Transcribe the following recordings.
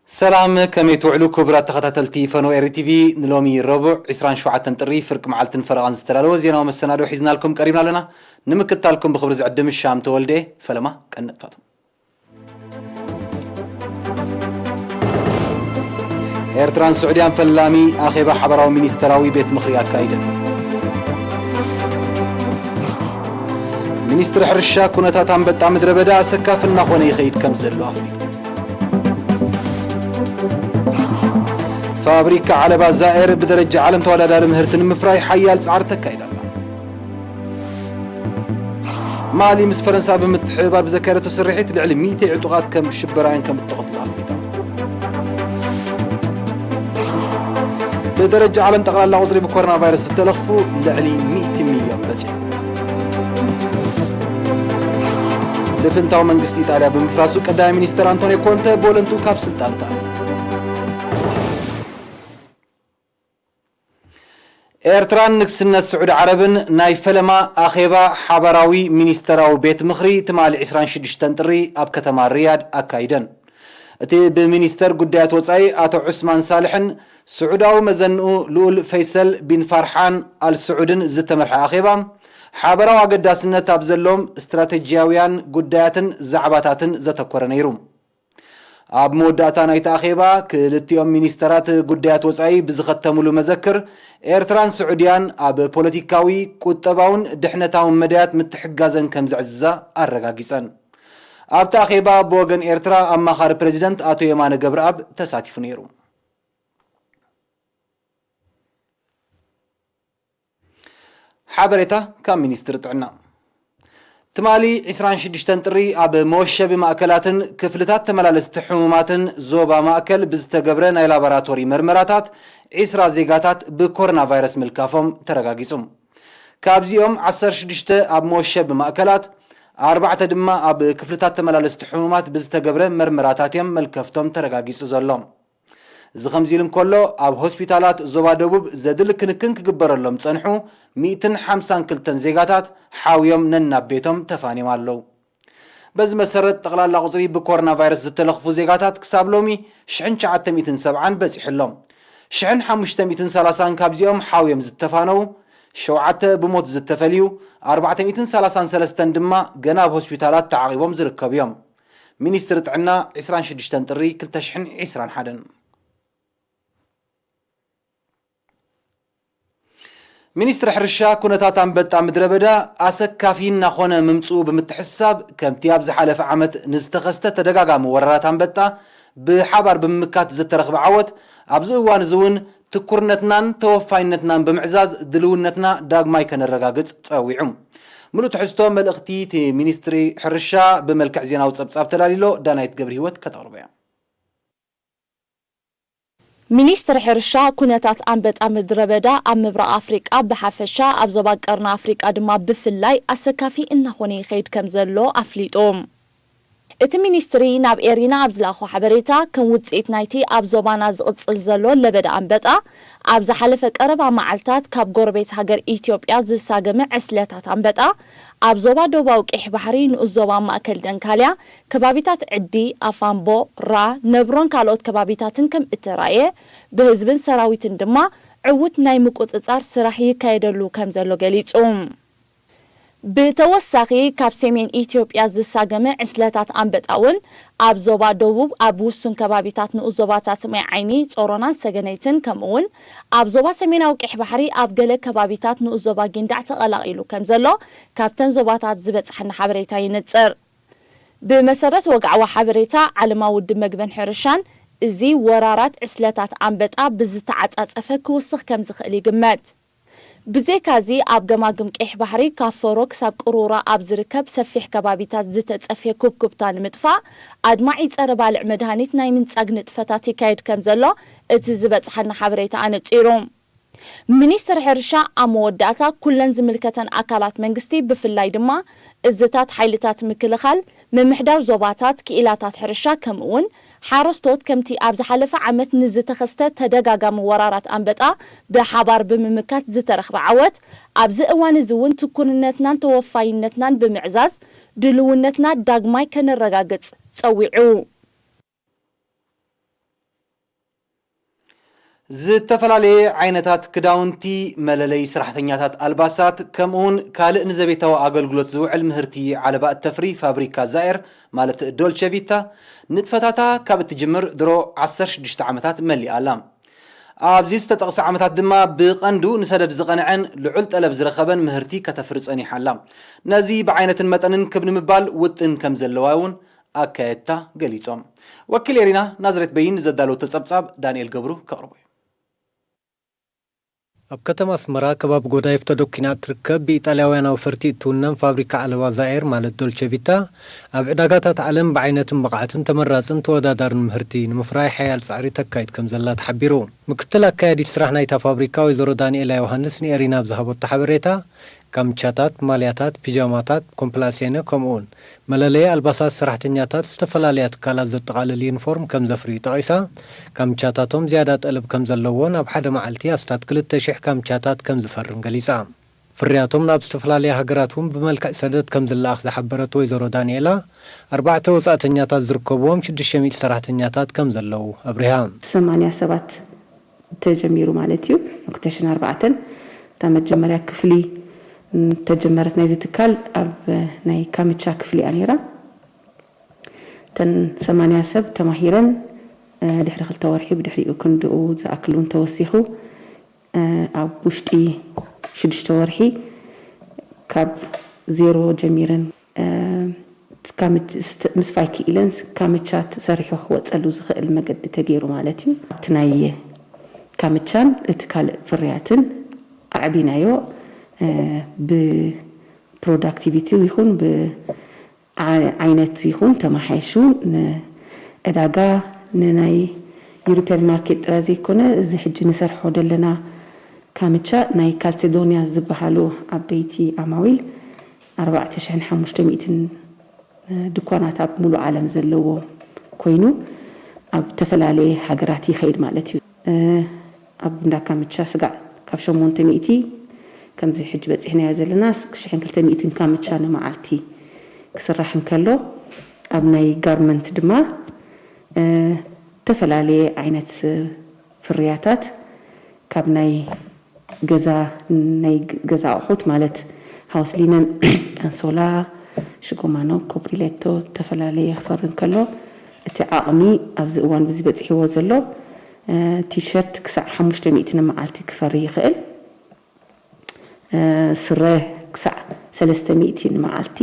ሰላም፣ ከመይ ትውዕሉ ክቡራት ተኸታተልቲ ፈነወ ኤሪ ቲቪ? ንሎሚ ረቡዕ ዕስራን ሸውዓተን ጥሪ ፍርቂ መዓልትን ፈረቓን ዝተዳለወ ዜናዊ መሰናድኦ ሒዝናልኩም ቀሪብና ኣለና። ንምክትታልኩም ብኽብሪ ዝዕድም ሻም ተወልደ። ፈለማ ቀንጥታቱ። ኤርትራን ስዑድያን ፈላሚ ኣኼባ ሓበራዊ ሚኒስተራዊ ቤት ምኽሪ ኣካይደን። ሚኒስትሪ ሕርሻ ኩነታት ኣንበጣ ምድረ በዳ ኣሰካፊ እናኾነ ይኸይድ ከም ዘሎ ኣፍሊጡ። ፋብሪካ ዓለባ ዛኤር ብደረጃ ዓለም ተወዳዳሪ ምህርቲ ንምፍራይ ሓያል ጻዕሪ ተካይድ ኣላ። ማሊ ምስ ፈረንሳ ብምትሕብባር ብዘካየደቶ ስርሒት ልዕሊ ሚእቲ ዕጡቓት ከም ሽበራውያን ከም እተቐትሉ ኣፍሊጣ። ብደረጃ ዓለም ጠቕላላ ቁጽሪ ብኮሮና ቫይረስ ዝተለኽፉ ልዕሊ ሚእቲ ሚልዮን በጺሑ። ልፍንታዊ መንግስቲ ኢጣልያ ብምፍራሱ ቀዳማይ ሚኒስተር ኣንቶኒዮ ኮንተ ብወለንትኡ ካብ ስልጣን ተኣልዩ። ኤርትራን ንግስነት ስዑዲ ዓረብን ናይ ፈለማ ኣኼባ ሓባራዊ ሚኒስተራዊ ቤት ምኽሪ ትማሊ ዕስራን ሽዱሽተን ጥሪ ኣብ ከተማ ሪያድ ኣካይደን። እቲ ብሚኒስተር ጉዳያት ወጻኢ ኣቶ ዑስማን ሳልሕን ስዑዳዊ መዘንኡ ልኡል ፈይሰል ቢን ፋርሓን ኣል ስዑድን ዝተመርሐ ኣኼባ፣ ሓበራዊ ኣገዳስነት ኣብ ዘለዎም ስትራተጂያውያን ጉዳያትን ዛዕባታትን ዘተኮረ ነይሩ። ኣብ መወዳእታ ናይቲ ኣኼባ፣ ክልቲኦም ሚኒስተራት ጉዳያት ወጻኢ ብዝኸተምሉ መዘክር፣ ኤርትራን ስዑድያን ኣብ ፖለቲካዊ፣ ቁጠባውን ድሕነታውን መዳያት ምትሕግጋዘን ከም ዘዕዝዛ ኣረጋጊጸን። ኣብቲ ኣኼባ ብወገን ኤርትራ ኣማኻሪ ፕረዚደንት ኣቶ የማነ ገብረኣብ ተሳቲፉ ነይሩ። ሓበሬታ ካብ ሚኒስትሪ ጥዕና። ትማሊ ዕስራን ሽዱሽተን ጥሪ ኣብ መወሸቢ ማእከላትን ክፍልታት ተመላለስቲ ሕሙማትን ዞባ ማእከል ብዝተገብረ ናይ ላቦራቶሪ መርመራታት ዕስራ ዜጋታት ብኮሮና ቫይረስ ምልካፎም ተረጋጊጹ። ካብዚኦም ዓሰርተ ሽዱሽተ ኣብ መወሸቢ ማእከላት፣ ኣርባዕተ ድማ ኣብ ክፍልታት ተመላለስቲ ሕሙማት ብዝተገብረ መርመራታት እዮም መልከፍቶም ተረጋጊጹ ዘሎ። እዚ ከምዚ ኢሉ እንከሎ፣ ኣብ ሆስፒታላት ዞባ ደቡብ ዘድሊ ክንክን ክግበረሎም ጸንሑ ሚእትን ሓምሳን ክልተን ዜጋታት ሓውዮም ነናብ ቤቶም ተፋንዮም ኣለዉ። በዚ መሰረት፣ ጠቕላላ ቁጽሪ ብኮሮና ቫይረስ ዝተለኽፉ ዜጋታት ክሳብ ሎሚ ሽሕን ትሽዓተ ሚእትን ሰብዓን በጺሑ ኣሎ። ሽሕን ሓሙሽተ ሚእትን ሰላሳን ካብዚኦም ሓውዮም ዝተፋነዉ፣ ሸውዓተ ብሞት ዝተፈልዩ፣ ኣርባዕተ ሚእትን ሰላሳን ሰለስተን ድማ ገና ኣብ ሆስፒታላት ተዓቒቦም ዝርከቡ እዮም። ሚኒስትሪ ጥዕና ዕስራን ሽዱሽተን ጥሪ ክልተ ሽሕን ዕስራን ሓደን። ሚኒስትሪ ሕርሻ ኩነታት ኣንበጣ ምድረ በዳ ኣሰካፊ እናኾነ ምምጽኡ ብምትሕስሳብ፣ ከምቲ ኣብ ዝሓለፈ ዓመት ንዝተኸስተ ተደጋጋሚ ወረራት ኣንበጣ ብሓባር ብምምካት ዝተረኽበ ዓወት፣ ኣብዚ እዋን እዚ እውን ትኩርነትናን ተወፋይነትናን ብምዕዛዝ ድልውነትና ዳግማይ ከነረጋግጽ ጸዊዑ። ምሉእ ትሕዝቶ መልእኽቲ እቲ ሚኒስትሪ ሕርሻ ብመልክዕ ዜናዊ ጸብጻብ ተዳሊሎ፣ ዳናይት ገብረ ህይወት ከተቕርቦ እያ። ሚኒስትሪ ሕርሻ፣ ኩነታት ኣንበጣ ምድረ በዳ ኣብ ምብራቕ ኣፍሪቃ ብሓፈሻ፣ ኣብ ዞባ ቀርኒ ኣፍሪቃ ድማ ብፍላይ ኣሰካፊ እናኾነ ይኸይድ ከም ዘሎ ኣፍሊጡ። እቲ ሚኒስትሪ ናብ ኤሪና ኣብ ዝለኣኾ ሓበሬታ፣ ከም ውጽኢት ናይቲ ኣብ ዞባና ዝቕጽል ዘሎ ለበዳ ኣንበጣ፣ ኣብ ዝሓለፈ ቀረባ መዓልታት ካብ ጎረቤት ሃገር ኢትዮጵያ ዝሳገመ ዕስለታት ኣንበጣ፣ ኣብ ዞባ ደቡባዊ ቀይሕ ባሕሪ፣ ንኡስ ዞባ ማእከል ደንካልያ፣ ከባቢታት ዕዲ፣ ኣፋምቦ፣ ራ፣ ነብሮን ካልኦት ከባቢታትን ከም እተራእየ፣ ብህዝብን ሰራዊትን ድማ ዕዉት ናይ ምቁጽጻር ስራሕ ይካየደሉ ከም ዘሎ ገሊጹ። ብተወሳኺ፣ ካብ ሰሜን ኢትዮጵያ ዝሳገመ ዕስለታት ኣንበጣ እውን ኣብ ዞባ ደቡብ ኣብ ውሱን ከባቢታት ንኡስ ዞባታት ማይ ዓይኒ፣ ጾሮናን ሰገነይትን፣ ከምኡ እውን ኣብ ዞባ ሰሜናዊ ቀይሕ ባሕሪ ኣብ ገለ ከባቢታት ንኡስ ዞባ ጊንዳዕ ተቐላቒሉ ከም ዘሎ ካብተን ዞባታት ዝበጽሓና ሓበሬታ ይንጽር። ብመሰረት ወግዓዊ ሓበሬታ ዓለማዊ ውድብ መግብን ሕርሻን፣ እዚ ወራራት ዕስለታት ኣንበጣ ብዝተዓጻጸፈ ክውስኽ ከም ዝኽእል ይግመት። ብዘይካዚ፣ ኣብ ገማግም ቀይሕ ባሕሪ ካብ ፈሮ ክሳብ ቅሩራ ኣብ ዝርከብ ሰፊሕ ከባቢታት ዝተጸፍየ ኩብኩብታ ንምጥፋእ፣ ኣድማዒ ጸረ ባልዕ መድሃኒት ናይ ምንጻግ ንጥፈታት ይካየድ ከም ዘሎ እቲ ዝበጽሓና ሓበሬታ ኣነጺሩ። ሚኒስትሪ ሕርሻ ኣብ መወዳእታ፣ ኩለን ዝምልከተን ኣካላት መንግስቲ፣ ብፍላይ ድማ እዝታት ሓይልታት ምክልኻል፣ ምምሕዳር ዞባታት፣ ክኢላታት ሕርሻ፣ ከምኡ'ውን ሓረስቶት፣ ከምቲ ኣብ ዝሓለፈ ዓመት ንዝተኸስተ ተደጋጋሚ ወራራት ኣንበጣ ብሓባር ብምምካት ዝተረኽበ ዓወት፣ ኣብዚ እዋን እዚ እውን ትኩርነትናን ተወፋይነትናን ብምዕዛዝ፣ ድልውነትና ዳግማይ ከነረጋግጽ ጸዊዑ። ዝተፈላለየ ዓይነታት ክዳውንቲ፣ መለለይ ሰራሕተኛታት ኣልባሳት፣ ከምኡውን ካልእ ንዘቤታዊ ኣገልግሎት ዝውዕል ምህርቲ ዓለባ እተፍሪ ፋብሪካ ዛኤር፣ ማለት ዶልቸ ቪታ፣ ንጥፈታታ ካብ እትጅምር ድሮ ዓሰርተ ሽዱሽተ ዓመታት መሊኣ ኣላ። ኣብዚ ዝተጠቕሰ ዓመታት ድማ ብቐንዱ ንሰደድ ዝቐንዐን ልዑል ጠለብ ዝረኸበን ምህርቲ ከተፍሪ ጸኒሓ ኣላ። ነዚ ብዓይነትን መጠንን ክብ ንምባል ውጥን ከም ዘለዋ እውን ኣካየድታ ገሊጾም። ወኪል ኤሪና ናዝሬት በይን ንዘዳለወቶ ጸብጻብ ዳንኤል ገብሩ ከቕርቦ እዩ። ኣብ ከተማ ኣስመራ ከባቢ ጎዳይፍ ተደኲና እትርከብ ብኢጣልያውያን ኣውፈርቲ እትውነን ፋብሪካ ዓለባ ዛኤር ማለት ዶልቸ ቪታ ኣብ ዕዳጋታት ዓለም ብዓይነትን ብቕዓትን ተመራጽን ተወዳዳርን ምህርቲ ንምፍራይ ሓያል ጻዕሪ ተካይድ ከም ዘላ ተሓቢሩ። ምክትል ኣካያዲት ስራሕ ናይታ ፋብሪካ ወይዘሮ ዳንኤላ ዮሃንስ ንኤሪና ኣብ ዝሃበቶ ሓበሬታ፣ ካምቻታት፣ ማልያታት፣ ፒጃማታት፣ ኮምፕላሴነ ከምኡውን መለለዪ ኣልባሳት ሰራሕተኛታት ዝተፈላለያ ትካላት ዘጠቓልል ዩኒፎርም ከም ዘፍርዩ ጠቒሳ፣ ካምቻታቶም ዝያዳ ጠለብ ከም ዘለዎን ኣብ ሓደ መዓልቲ ኣስታት ክልተ ሽሕ ካምቻታት ከም ዝፈርን ገሊጻ። ፍርያቶም ናብ ዝተፈላለያ ሃገራት እውን ብመልክዕ ሰደድ ከም ዝለኣኽ ዝሓበረት ወይዘሮ ዳንኤላ፣ ኣርባዕተ ወጻእተኛታት ዝርከብዎም ሽዱሽተ ሚእቲ ሰራሕተኛታት ከም ዘለዉ ኣብሪሃ። ሰማንያ ሰባት ተጀሚሩ ማለት እዩ። ኣብ ክልተ ሽሕን ኣርባዕተን እታ መጀመርያ ክፍሊ ተጀመረት ናይዚ ትካል ኣብ ናይ ካምቻ ክፍሊ እያ ነይራ። እተን ሰማንያ ሰብ ተማሂረን ድሕሪ ክልተ ወርሒ ብድሕሪኡ ክንድኡ ዝኣክል እውን ተወሲኹ ኣብ ውሽጢ ሽዱሽተ ወርሒ ካብ ዜሮ ጀሚረን ምስፋይ ክኢለን ካምቻ ተሰሪሑ ክወፀሉ ዝኽእል መገዲ ተገይሩ ማለት እዩ። ኣብቲ ናይ ካምቻን እቲ ካልእ ፍርያትን ኣዕቢናዮ። ብፕሮዳክቲቪቲ ይኹን ብዓይነት ይኹን ተመሓይሹ ንዕዳጋ ንናይ ዩሮፒያን ማርኬት ጥራይ ዘይኮነ፣ እዚ ሕጂ ንሰርሖ ዘለና ካምቻ ናይ ካልሴዶንያ ዝበሃሉ ዓበይቲ ዓማዊል ኣርባዕተ ሽሕን ሓሙሽተ ሚእትን ድኳናት ኣብ ሙሉእ ዓለም ዘለዎ ኮይኑ ኣብ ዝተፈላለየ ሃገራት ይኸይድ ማለት እዩ። ኣብ እንዳ ካምቻ ስጋዕ ካብ ሸሞንተ ሚእቲ ከምዚ ሕጂ በፂሕናዮ ዘለና ሽሕን ክልተ ሚእትን ካምቻ ንመዓልቲ ክስራሕ እንከሎ፣ ኣብ ናይ ጋርመንት ድማ ዝተፈላለየ ዓይነት ፍርያታት ካብ ናይ ገዛ ናይ ገዛ ኣቑሑት ማለት ሃውስ ሊነን፣ ኣንሶላ፣ ሽጎማኖ፣ ኮብሪሌቶ ዝተፈላለየ ክፈሪ እንከሎ፣ እቲ ዓቕሚ ኣብዚ እዋን ብዚ በፂሕዎ ዘሎ ቲሸርት ክሳዕ ሓሙሽተ ሚእቲ ንመዓልቲ ክፈሪ ይኽእል። ስረ ክሳዕ ሰለስተ ሚእቲ ንመዓልቲ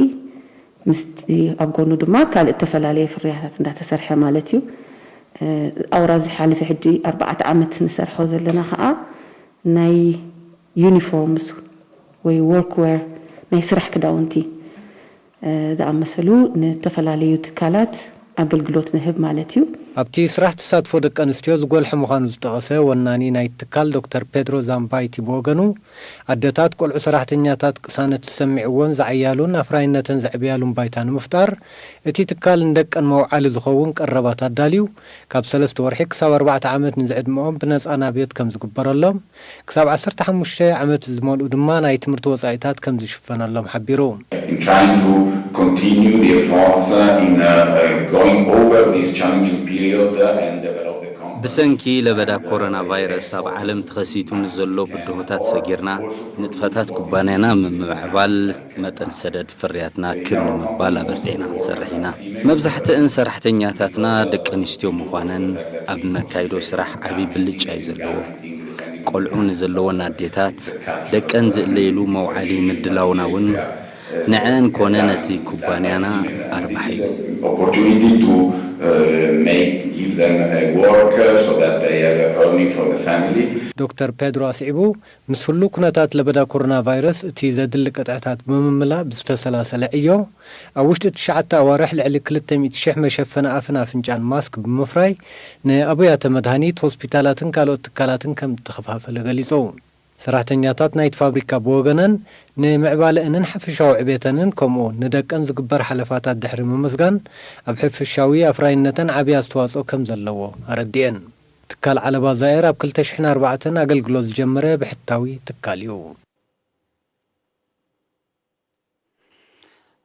ምስቲ ኣብ ጎኑ ድማ ካልእ እተፈላለየ ፍርያታት እንዳተሰርሐ ማለት እዩ። ኣውራ ዝሓለፈ ሕጂ ኣርባዕተ ዓመት ንሰርሖ ዘለና ከዓ ናይ ዩኒፎርምስ ወይ ወርክዌር ናይ ስራሕ ክዳውንቲ ዝኣመሰሉ ንተፈላለዩ ትካላት ኣገልግሎት ንህብ ማለት እዩ። ኣብቲ ስራሕ ተሳትፎ ደቂ ኣንስትዮ ዝጎልሐ ምዃኑ ዝጠቐሰ ወናኒ ናይ ትካል ዶክተር ፔድሮ ዛምባይቲ ብወገኑ፣ ኣደታት ቆልዑ ሰራሕተኛታት ቅሳነት ዝሰሚዕዎን ዝዓያሉን ኣፍራይነተን ዘዕብያሉን ባይታ ንምፍጣር እቲ ትካል ንደቀን መውዓሊ ዝኸውን ቀረባት ኣዳልዩ ካብ ሰለስተ ወርሒ ክሳብ ኣርባዕተ ዓመት ንዝዕድመኦም ብነፃ ናብዮት ከም ዝግበረሎም፣ ክሳብ ዓሰርተ ሓሙሽተ ዓመት ዝመልኡ ድማ ናይ ትምህርቲ ወፃኢታት ከም ዝሽፈነሎም ሓቢሩ። In trying to continue the efforts uh, in uh, uh, going over this challenging period uh, and develop the company. ብሰንኪ ለበዳ ኮሮና ቫይረስ ኣብ ዓለም ተኸሲቱ ንዘሎ ብድሆታት ሰጊርና ንጥፈታት ኩባንያና ምምዕባል መጠን ሰደድ ፍርያትና ክብ ንምባል ኣበርቲዕና ክንሰርሕ ኢና። መብዛሕትእን ሰራሕተኛታትና ደቂ ኣንስትዮ ምዃነን ኣብ ነካይዶ ስራሕ ዓብዪ ብልጫ እዩ ዘለዎ። ቆልዑ ንዘለወን ኣዴታት ደቀን ዝእለይሉ መውዓሊ ምድላውና እውን ንዐን ኮነ ነቲ ኩባንያና ኣርባሕ እዩ። Opportunity to uh, make give them uh, work uh, so that they have a earning for the family. ዶክተር ፔድሮ ኣስዒቡ፣ ምስ ህሉ ኩነታት ለበዳ ኮሮና ቫይረስ እቲ ዘድሊ ቅጥዕታት ብምምላእ ብዝተሰላሰለ ዕዮ ኣብ ውሽጢ ትሽዓተ ኣዋርሕ ልዕሊ ክልተ ሚእቲ ሽሕ መሸፈኒ ኣፍን ኣፍንጫን ማስክ ብምፍራይ ንኣብያተ መድሃኒት፣ ሆስፒታላትን ካልኦት ትካላትን ከም እተኸፋፈለ ገሊጹ። ሰራሕተኛታት ናይቲ ፋብሪካ ብወገነን ንምዕባለእንን ሓፈሻዊ ዕቤተንን ከምኡ ንደቀን ዝግበር ሓለፋታት ድሕሪ ምምስጋን ኣብ ሕፍሻዊ ኣፍራይነተን ዓብዪ ኣስተዋፅኦ ከም ዘለዎ ኣረዲኤን። ትካል ዓለባ ዛየር ኣብ ክልተ ሽሕን ኣርባዕተን ኣገልግሎት ዝጀመረ ብሕታዊ ትካል እዩ።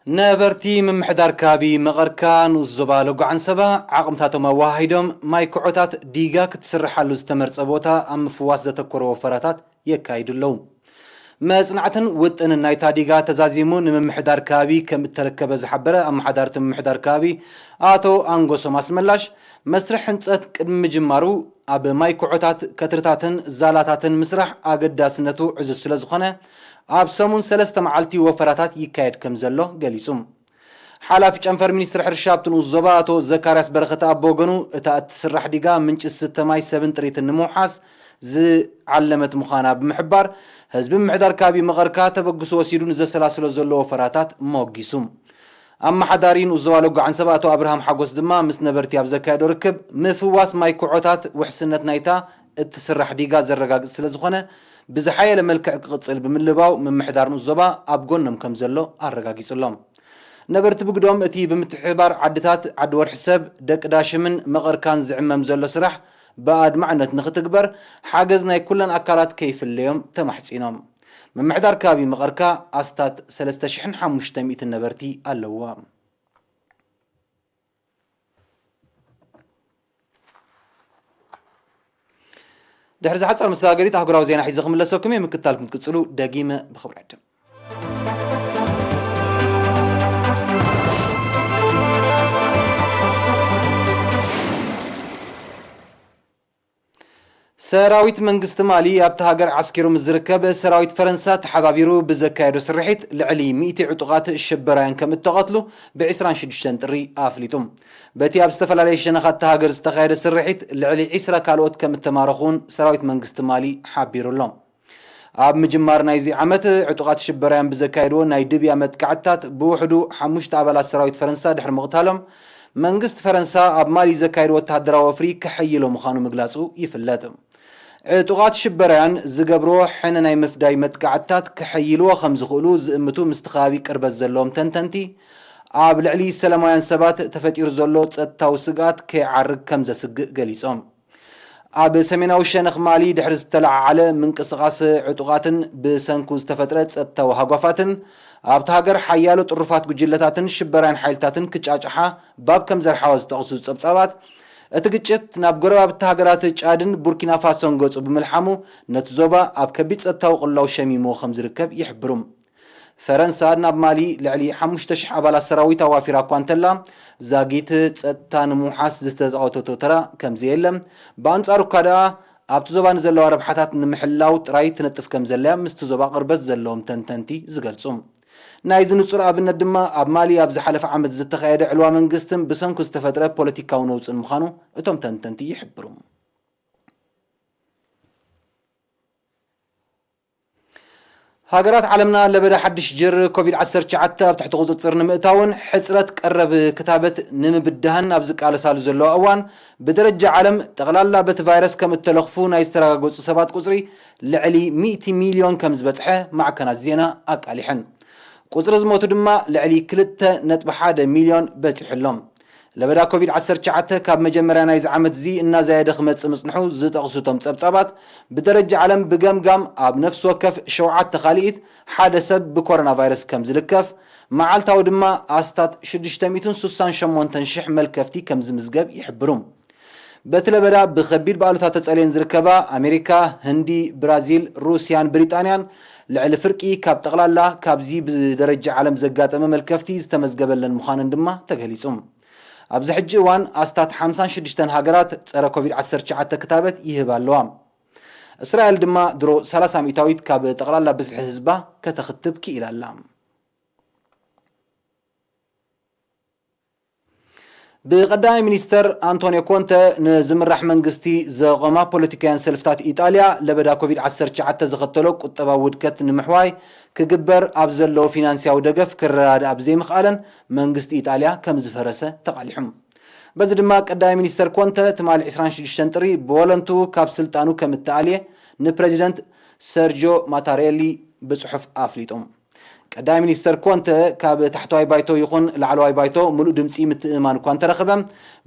ነበርቲ ምምሕዳር ከባቢ መቐርካ ንኡስ ዞባ ሎጓ ዓንሰባ ዓቕምታቶም ኣወሃሂዶም ማይ ኩዖታት ዲጋ ክትስርሓሉ ዝተመርጸ ቦታ ኣብ ምፍዋስ ዘተኮረ ወፈራታት የካይዱ ኣለዉ። መጽናዕትን ውጥንን ናይታ ዲጋ ተዛዚሙ ንምምሕዳር ከባቢ ከም እተረከበ ዝሓበረ ኣመሓዳርቲ ምምሕዳር ከባቢ ኣቶ ኣንጎሶም ኣስመላሽ፣ መስርሕ ህንጸት ቅድሚ ምጅማሩ ኣብ ማይ ኩዖታት፣ ከትርታትን ዛላታትን ምስራሕ ኣገዳስነቱ ዕዙዝ ስለ ዝኾነ፣ ኣብ ሰሙን ሰለስተ መዓልቲ ወፈራታት ይካየድ ከም ዘሎ ገሊጹ። ሓላፊ ጨንፈር ሚኒስትሪ ሕርሻ ኣብቲ ንኡስ ዞባ ኣቶ ዘካርያስ በረኸት ኣብ ወገኑ፣ እታ እትስራሕ ዲጋ ምንጪ ዝስተ ማይ ሰብን ጥሪትን ንምውሓስ ዝዓለመት ምዃና ብምሕባር፣ ህዝቢ ምምሕዳር ከባቢ መቐርካ ተበግሶ ወሲዱ ንዘሰላስሎ ዘሎ ወፈራታት ሞጊሱ። ኣመሓዳሪ ንኡስ ዞባ ሎጎ ዓንሰባ ኣቶ ኣብርሃም ሓጎስ ድማ ምስ ነበርቲ ኣብ ዘካየዶ ርክብ፣ ምፍዋስ ማይ ኩዖታት ውሕስነት ናይታ እትስራሕ ዲጋ ዘረጋግጽ ስለ ዝኾነ፣ ብዝሓየለ መልክዕ ክቕጽል ብምልባው፣ ምምሕዳር ንኡስ ዞባ ኣብ ጎኖም ከም ዘሎ ኣረጋጊጹሎም። ነበርቲ ብግዶም፣ እቲ ብምትሕብባር ዓድታት ዓዲ ወርሒ ሰብ፣ ደቂ ዳሽምን መቐርካን ዝዕመም ዘሎ ስራሕ ብኣድማዕነት ንኽትግበር ሓገዝ ናይ ኩለን ኣካላት ከይፍለዮም ተማሕጺኖም። ምምሕዳር ከባቢ መቐርካ ኣስታት ሰለስተ ሽሕን ሓሙሽተ ሚእትን ነበርቲ ኣለውዋ። ድሕሪ ዝሓጻር መሰጋገሪት ኣህጉራዊ ዜና ሒዘ ክምለሰኩም እየ። ምክትታልኩም ክትቅጽሉ ደጊመ ብኽብሪ ዕድም። ሰራዊት መንግስቲ ማሊ ኣብቲ ሃገር ዓስኪሩ ምስ ዝርከብ ሰራዊት ፈረንሳ ተሓባቢሩ ብዘካየዶ ስርሒት ልዕሊ ሚእቲ ዕጡቓት ሽበራውያን ከም እተቐትሉ ብ ዕስራን ሽዱሽተን ጥሪ ኣፍሊጡ። በቲ ኣብ ዝተፈላለየ ሸነኻት እታ ሃገር ዝተኻየደ ስርሒት ልዕሊ ዕስራ ካልኦት ከም እተማረኹ እውን ሰራዊት መንግስቲ ማሊ ሓቢሩ ኣሎ። ኣብ ምጅማር ናይዚ ዓመት ዕጡቓት ሽበራውያን ብዘካየድዎ ናይ ድብያ መጥቃዕትታት ብውሕዱ ሓሙሽተ ኣባላት ሰራዊት ፈረንሳ ድሕሪ ምቕታሎም፣ መንግስቲ ፈረንሳ ኣብ ማሊ ዘካየድዎ ወተሃደራዊ ወፍሪ ከሐይሎ ምዃኑ ምግላጹ ይፍለጥ። ዕጡቓት ሽበራውያን ዝገብርዎ ሕነ ናይ ምፍዳይ መጥቃዕትታት ከሐይልዎ ከም ዝኽእሉ ዝእምቱ ምስቲ ከባቢ ቅርበት ዘለዎም ተንተንቲ፣ ኣብ ልዕሊ ሰላማውያን ሰባት ተፈጢሩ ዘሎ ጸጥታዊ ስግኣት ከይዓርግ ከም ዘስግእ ገሊጾም። ኣብ ሰሜናዊ ሸነኽ ማሊ ድሕሪ ዝተለዓዓለ ምንቅስቓስ ዕጡቓትን ብሰንኩ ዝተፈጥረ ጸጥታዊ ሃጓፋትን፣ ኣብታ ሃገር ሓያሎ ጥሩፋት ጉጅለታትን ሽበራውያን ሓይልታትን ክጫጭሓ ባብ ከም ዘርሓወ ዝጠቕሱ ጸብጻባት፣ እቲ ግጭት ናብ ጎረባብቲ ሃገራት ጫድን ቡርኪና ፋሶን ገጹ ብምልሓሙ፣ ነቲ ዞባ ኣብ ከቢድ ጸጥታዊ ቅልውላው ሸሚምዎ ከም ዝርከብ ይሕብሩ። ፈረንሳ ናብ ማሊ ልዕሊ ሓሙሽተ ሽሕ ኣባላት ሰራዊት ኣዋፊራ እኳ እንተላ፣ ዛጊት ጸጥታ ንምውሓስ ዝተጻወተቶ ተራ ከም ዘየለ፣ ብኣንጻሩ እኳ ደኣ ኣብቲ ዞባ ንዘለዋ ረብሓታት ንምሕላው ጥራይ ትነጥፍ ከም ዘላ'ያ ምስቲ ዞባ ቅርበት ዘለዎም ተንተንቲ ዝገልጹ። ናይዚ ንጹር ኣብነት ድማ ኣብ ማሊ ኣብ ዝሓለፈ ዓመት ዝተኻየደ ዕልዋ መንግስትን ብሰንኩ ዝተፈጥረ ፖለቲካዊ ነውጽን ምዃኑ እቶም ተንተንቲ ይሕብሩ። ሃገራት ዓለምና ለበዳ ሓድሽ ጅር ኮቪድ ዓሰርተ ትሽዓተ ኣብ ትሕቲ ቁጽጽር ንምእታውን ሕጽረት ቀረብ ክታበት ንምብድሃን ኣብ ዝቃለሳሉ ዘለዋ እዋን፣ ብደረጃ ዓለም ጠቕላላ በቲ ቫይረስ ከም እተለኽፉ ናይ ዝተረጋገጹ ሰባት ቁጽሪ ልዕሊ ሚእቲ ሚልዮን ከም ዝበጽሐ ማዕከናት ዜና ኣቃሊሐን። ቁጽሪ ዝሞቱ ድማ ልዕሊ ክልተ ነጥቢ ሓደ ሚልዮን በጺሑ ኣሎ። ለበዳ ኮቪድ ዓሰርተ ትሽዓተ ካብ መጀመርያ ናይዚ ዓመት እዚ እናዛየደ ክመጽእ ምጽንሑ ዝጠቕሱ እቶም ጸብጻባት፣ ብደረጃ ዓለም ብገምጋም ኣብ ነፍሲ ወከፍ ሸውዓተ ካልኢት ሓደ ሰብ ብኮሮና ቫይረስ ከም ዝልከፍ፣ መዓልታዊ ድማ ኣስታት ሽዱሽተ ሚእትን ስሳን ሸሞንተን ሽሕ መልከፍቲ ከም ዝምዝገብ ይሕብሩ። በቲ ለበዳ ብኸቢድ ብኣሉታ ተጸልየን ዝርከባ ኣሜሪካ፣ ህንዲ፣ ብራዚል፣ ሩስያን ብሪጣንያን ልዕሊ ፍርቂ ካብ ጠቕላላ ካብዚ ብደረጃ ዓለም ዘጋጠመ መልከፍቲ ዝተመዝገበለን ምዃነን ድማ ተገሊጹ። ኣብዚ ሕጂ እዋን ኣስታት ሓምሳን ሽዱሽተን ሃገራት ጸረ ኮቪድ ዓሰርተ ትሽዓተ ክታበት ይህባ ኣለዋ። እስራኤል ድማ ድሮ ሰላሳ ሚእታዊት ካብ ጠቕላላ ብዝሒ ህዝባ ከተኽትብ ክኢላ ኣላ። ብቀዳማይ ሚኒስተር ኣንቶኒዮ ኮንተ ንዝምራሕ መንግስቲ ዘቖማ ፖለቲካውያን ሰልፍታት ኢጣልያ፣ ለበዳ ኮቪድ ዓሰርተ ትሽዓተ ዘኸተሎ ቁጠባዊ ውድቀት ንምሕዋይ ክግበር ኣብ ዘለዎ ፊናንስያዊ ደገፍ ክረዳዳእ ብዘይምኽኣለን መንግስቲ ኢጣልያ ከም ዝፈረሰ ተቓሊሑ። በዚ ድማ ቀዳማይ ሚኒስተር ኮንተ ትማሊ ዕስራን ሽዱሽተን ጥሪ ብወለንትኡ ካብ ስልጣኑ ከም እተኣልየ ንፕረዚደንት ሰርጆ ማታሬሊ ብጽሑፍ ኣፍሊጡ። ቀዳማይ ሚኒስተር ኮንተ ካብ ታሕተዋይ ባይቶ ይኹን ላዕለዋይ ባይቶ ምሉእ ድምጺ ምትእምማን እኳ እንተረኸበ፣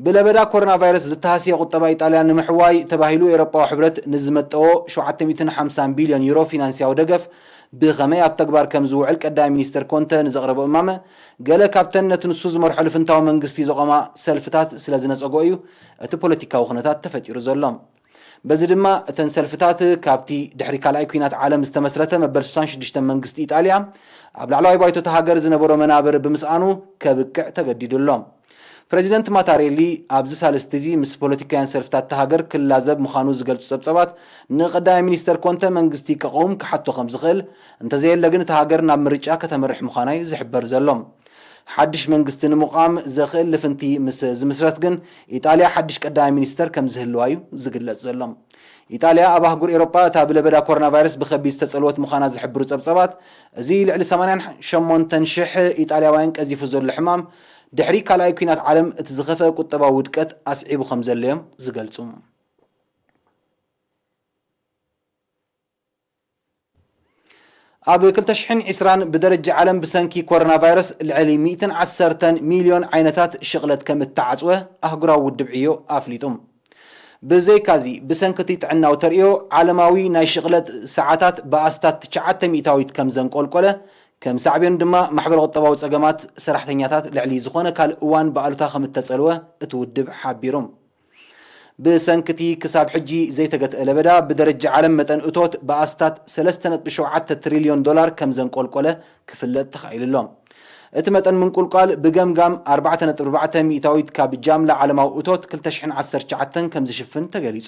ብለበዳ ኮሮና ቫይረስ ዝተሃስየ ቁጠባ ኢጣልያ ንምሕዋይ ተባሂሉ ኤውሮጳዊ ሕብረት ንዝመጠዎ ሸውዓተ ሚእትን ሓምሳን ቢልዮን ዩሮ ፊናንስያዊ ደገፍ ብኸመይ ኣብ ተግባር ከም ዝውዕል ቀዳማይ ሚኒስተር ኮንተ ንዘቕረቦ እማመ፣ ገለ ካብተን ነቲ ንሱ ዝመርሖ ልፍንታዊ መንግስቲ ዘቖማ ሰልፍታት ስለ ዝነጸጎ እዩ እቲ ፖለቲካዊ ኩነታት ተፈጢሩ ዘሎ። በዚ ድማ እተን ሰልፍታት ካብቲ ድሕሪ ካልኣይ ኲናት ዓለም ዝተመስረተ መበል ስሳን ሽዱሽተን መንግስቲ ኢጣልያ ኣብ ላዕለዋይ ባይቶ እታ ሃገር ዝነበሮ መናብር ብምስኣኑ ከብቅዕ ተገዲዱ ኣሎ። ፕረዚደንት ማታሬሊ ኣብዚ ሳልስቲ እዚ ምስ ፖለቲካውያን ሰልፍታት እታ ሃገር ክላዘብ ምዃኑ ዝገልጹ ጸብጸባት ንቀዳማይ ሚኒስተር ኮንተ መንግስቲ ከቐውም ክሓቶ ከም ዝኽእል፣ እንተዘየለ ግን እታ ሃገር ናብ ምርጫ ከተምርሕ ምዃና እዩ ዝሕበር ዘሎ። ሓድሽ መንግስቲ ንምቋም ዘኽእል ልፍንቲ ምስ ዝምስረት ግን ኢጣልያ ሓድሽ ቀዳማይ ሚኒስተር ከም ዝህልዋ እዩ ዝግለጽ ዘሎ። ኢጣልያ ኣብ ኣህጉር ኤውሮጳ እታ ብለበዳ ኮሮና ቫይረስ ብኸቢድ ዝተጸልወት ምዃና ዝሕብሩ ጸብጸባት፣ እዚ ልዕሊ ሰማንያን ሸሞንተን ሽሕ ኢጣልያውያን ቀዚፉ ዘሎ ሕማም ድሕሪ ካልኣይ ኲናት ዓለም እቲ ዝኸፍአ ቁጠባዊ ውድቀት ኣስዒቡ ከም ዘሎ እዮም ዝገልጹ። ኣብ ክልተ ሽሕን ዕስራን ብደረጃ ዓለም ብሰንኪ ኮሮና ቫይረስ ልዕሊ ሚእትን ዓሰርተን ሚልዮን ዓይነታት ሽቕለት ከም እተዓጽወ ኣህጉራዊ ውድብ ዕዮ ኣፍሊጡ። ብዘይካዚ፣ ብሰንኪ እቲ ጥዕናዊ ተርእዮ፣ ዓለማዊ ናይ ሽቕለት ሰዓታት ብኣስታት ትሽዓተ ሚእታዊት ከም ዘንቆልቆለ፣ ከም ሳዕቤኑ ድማ ማሕበረ ቁጠባዊ ጸገማት ሰራሕተኛታት ልዕሊ ዝኾነ ካልእ እዋን ብኣሉታ ከም እተጸልወ እቲ ውድብ ሓቢሩ። ብሰንኪ እቲ ክሳብ ሕጂ ዘይተገትአ ለበዳ፣ ብደረጃ ዓለም መጠን እቶት ብኣስታት ሰለስተ ነጥቢ ሸውዓተ ትሪልዮን ዶላር ከም ዘንቆልቆለ ክፍለጥ ተኻኢሉ ኣሎ። እቲ መጠን ምንቁልቋል ብገምጋም ኣርባዕተ ነጥቢ ኣርባዕተ ሚእታዊት ካብ ጃምላ ዓለማዊ እቶት ክልተ ሽሕን ዓሰርተ ትሽዓተን ከም ዝሽፍን ተገሊጹ።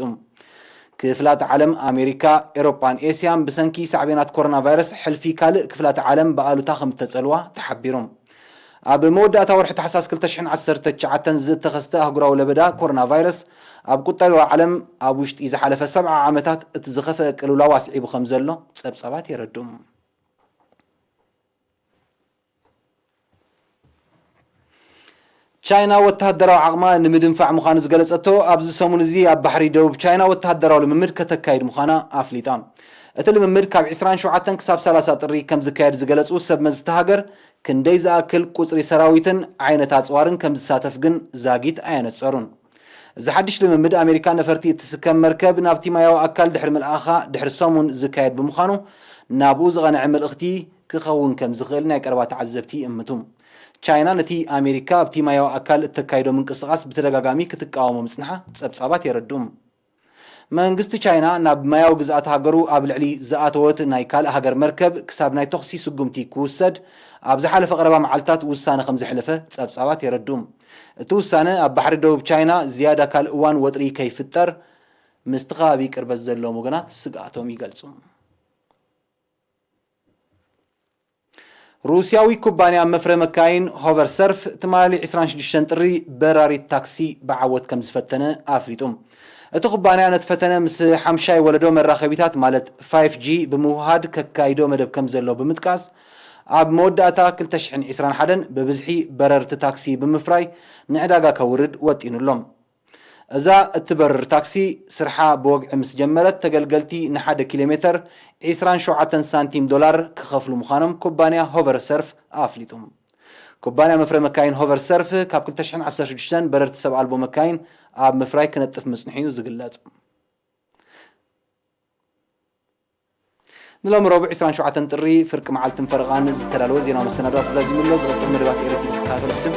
ክፍላት ዓለም ኣሜሪካ፣ ኤውሮጳን ኤስያን ብሰንኪ ሳዕቤናት ኮሮና ቫይረስ ሕልፊ ካልእ ክፍላት ዓለም ብኣሉታ ከም እተጸልዋ ተሓቢሩ። ኣብ መወዳእታ ወርሒ ታሕሳስ ክልተ ሽሕን ዓሰርተ ትሽዓተን ዝተኸስተ ኣህጉራዊ ለበዳ ኮሮና ቫይረስ፣ ኣብ ቁጠባ ዓለም ኣብ ውሽጢ ዝሓለፈ ሰብዓ ዓመታት እቲ ዝኸፍአ ቅልውላው ኣስዒቡ ከም ዘሎ ጸብጻባት የረድኡ። ቻይና ወተሃደራዊ ዓቕማ ንምድንፋዕ ምዃኑ ዝገለጸቶ፣ ኣብዚ ሰሙን እዚ ኣብ ባሕሪ ደቡብ ቻይና ወተሃደራዊ ልምምድ ከተካይድ ምዃና ኣፍሊጣ። እቲ ልምምድ ካብ ዕስራን ሸውዓተን ክሳብ ሰላሳ ጥሪ ከም ዝካየድ ዝገለጹ ሰብ መዚ እታ ሃገር፣ ክንደይ ዝኣክል ቁጽሪ ሰራዊትን ዓይነት ኣጽዋርን ከም ዝሳተፍ ግን ዛጊት ኣየነጸሩን። እዚ ሓድሽ ልምምድ፣ ኣሜሪካ ነፈርቲ እትስከም መርከብ ናብቲ ማያዊ ኣካል ድሕሪ ምልኣኻ ድሕሪ ሰሙን ዝካየድ ብምዃኑ፣ ናብኡ ዝቐንዐ መልእኽቲ ክኸውን ከም ዝኽእል ናይ ቀረባ ተዓዘብቲ ይእምቱ። ቻይና ነቲ ኣሜሪካ ኣብቲ ማያዊ ኣካል እተካይዶ ምንቅስቓስ ብተደጋጋሚ ክትቃወሞ ምጽንሓ ጸብጻባት የረድኡ። መንግስቲ ቻይና ናብ ማያዊ ግዝኣት ሃገሩ ኣብ ልዕሊ ዝኣተወት ናይ ካልእ ሃገር መርከብ ክሳብ ናይ ተኹሲ ስጉምቲ ክውሰድ ኣብ ዝሓለፈ ቀረባ መዓልታት ውሳነ ከም ዘሕለፈ ጸብጻባት የረድኡ። እቲ ውሳነ ኣብ ባሕሪ ደቡብ ቻይና ዝያዳ ካልእ እዋን ወጥሪ ከይፍጠር ምስቲ ከባቢ ቅርበት ዘለዎም ወገናት ስግኣቶም ይገልጹ። ሩስያዊ ኩባንያ መፍረ መካይን ሆቨር ሰርፍ ትማሊ ዕስራን ሽዱሽተን ጥሪ በራሪት ታክሲ ብዓወት ከም ዝፈተነ ኣፍሊጡ። እቲ ኩባንያ ነቲ ፈተነ ምስ ሓምሻይ ወለዶ መራኸቢታት ማለት ፋይፍ ጂ ብምውሃድ ከካይዶ መደብ ከም ዘሎ ብምጥቃስ፣ ኣብ መወዳእታ ክልተ ሽሕን ዕስራን ሓደን ብብዝሒ በረርቲ ታክሲ ብምፍራይ ንዕዳጋ ከውርድ ወጢኑ ኣሎ። እዛ እትበርር ታክሲ ስርሓ ብወግዒ ምስ ጀመረት፣ ተገልገልቲ ንሓደ ኪሎ ሜተር ዕስራን ሸውዓተን ሳንቲም ዶላር ክኸፍሉ ምዃኖም ኩባንያ ሆቨር ሰርፍ ኣፍሊጡ። ኩባንያ መፍረ መካይን ሆቨር ሰርፍ ካብ ክልተ ሽሕን ዓሰርተ ሽዱሽተን በረርቲ ሰብ ኣልቦ መካይን ኣብ ምፍራይ ክነጥፍ ምጽንሑ እዩ ዝግለጽ። ንሎሚ ረቡዕ ዕስራን ሸውዓተን ጥሪ ፍርቂ መዓልትን ፈረቓን ዝተዳለወ ዜናዊ መሰናዶ ተዛዚሙ ኣሎ። ዝቕጽል መደባት ኤሪ ቲቪ ክትከታተሉ ዕድም።